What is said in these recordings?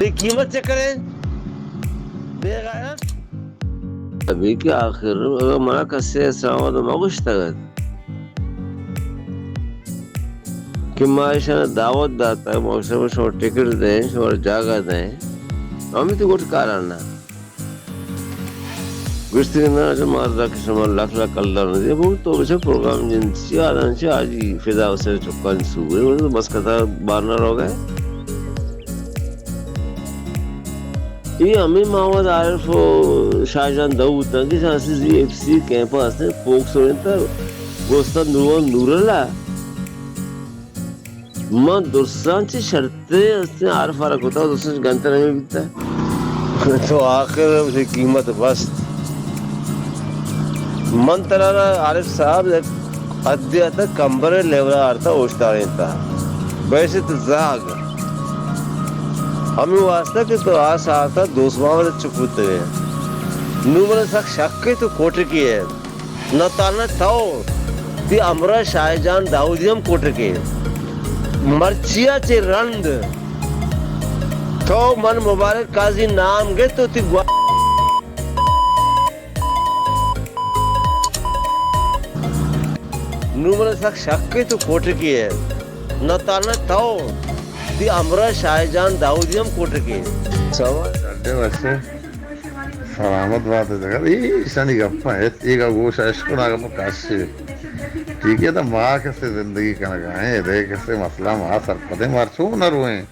تئی قیمت چہ کریں؟ بے غیرت۔ ابھی کہ آخر اگر منا کسے اسلام آباد ما گوشتگ ات کہ ما ایشاں دعوت داتگ، ما گوشتگ شما ٹکٹ دیں، شما جاگہ دیں، ہمے تو گوٹ کاراں نہ۔ گوشتی کہ نہ، اچھا، ما را کہ شما لکھ لکھ کلدار نہ دے، بول تو بچا پروگرام جن چی آدان چی آجی فدا حسین چکانی سوبے، بس کتا بارنا روگا۔ اے ہمے محمد عارف و شاہ جان داؤد بوتن کہ شانسی زی ایف سی کیمپ ہستیں، پوکسو انت، گوستن نور، نوراللہ۔ من درساں چہ شرطیں ہستیں عارف ءَ را کتگ، درساں چہ گنتر ہمے بیتگ۔ تو آخر اسے قیمت بست۔ من ترا را عارف صاحب یک حدے ءَ تک کمبر ءِ لیول ءَ آرتا اوشتارینتا۔ بحیثیت زاگ۔ ہمے واسطہ کہ تو آ ساعت ءَ دوست محمد ءَ چک بوتگ ئے۔ نوں من سک شک ئے تو کوٹکی ئے۔ نہ تہنا تو، تئی ہمراہ شاہ جان داؤدی ہم کوٹکے۔ مرچیا چہ رند تو من مبارک قاضی نام گپت و تئی گوا-، نوں من سک شک ئے تو کوٹکے ئے۔ نہ تہنا تو، تئی ہمراہ شاہ جان داؤدی ہم کوٹکے۔ سوال اڈے واسطے۔ سلامت بات ئے جگر، اے ایشانی گپاں ہچ، اے گپ گوش ءَ اشکن، آ گپ کش ئے۔ ٹھیک ہے، تو ما کسے زندگی کنگا ایں، ادے کسے مسئلہ ما سرپدیں، مار چون نہ روئیں۔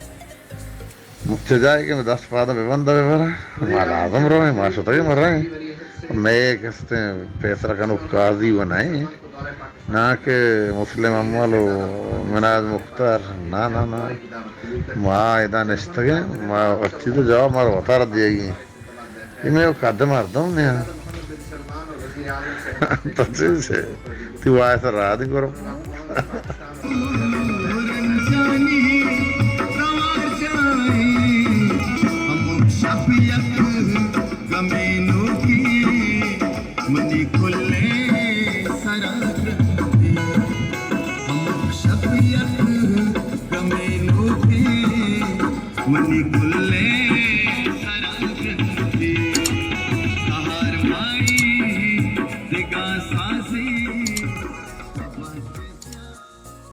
چہ جائے کہ دست پاداں بہ بندہ بہ برا، ما لازم روئیں، ما شتگیں مرائیں۔ مئے کستیں فیصلہ کنوک قاضی و نہ ایں۔ نا کہ مسلم امل و مناز مختار، نا، نا، نا۔ ما ادا نشتگیں، ما ہر چیز جواب مارا وتارا دیگی۔ اے مئے قد مردم نیا۔ تو چیز ہے؟ تئی وائس را دی گروپ۔ منی کلیں سرا ترندی، ہمک شپ یک گمے نوکیں۔ منی کلیں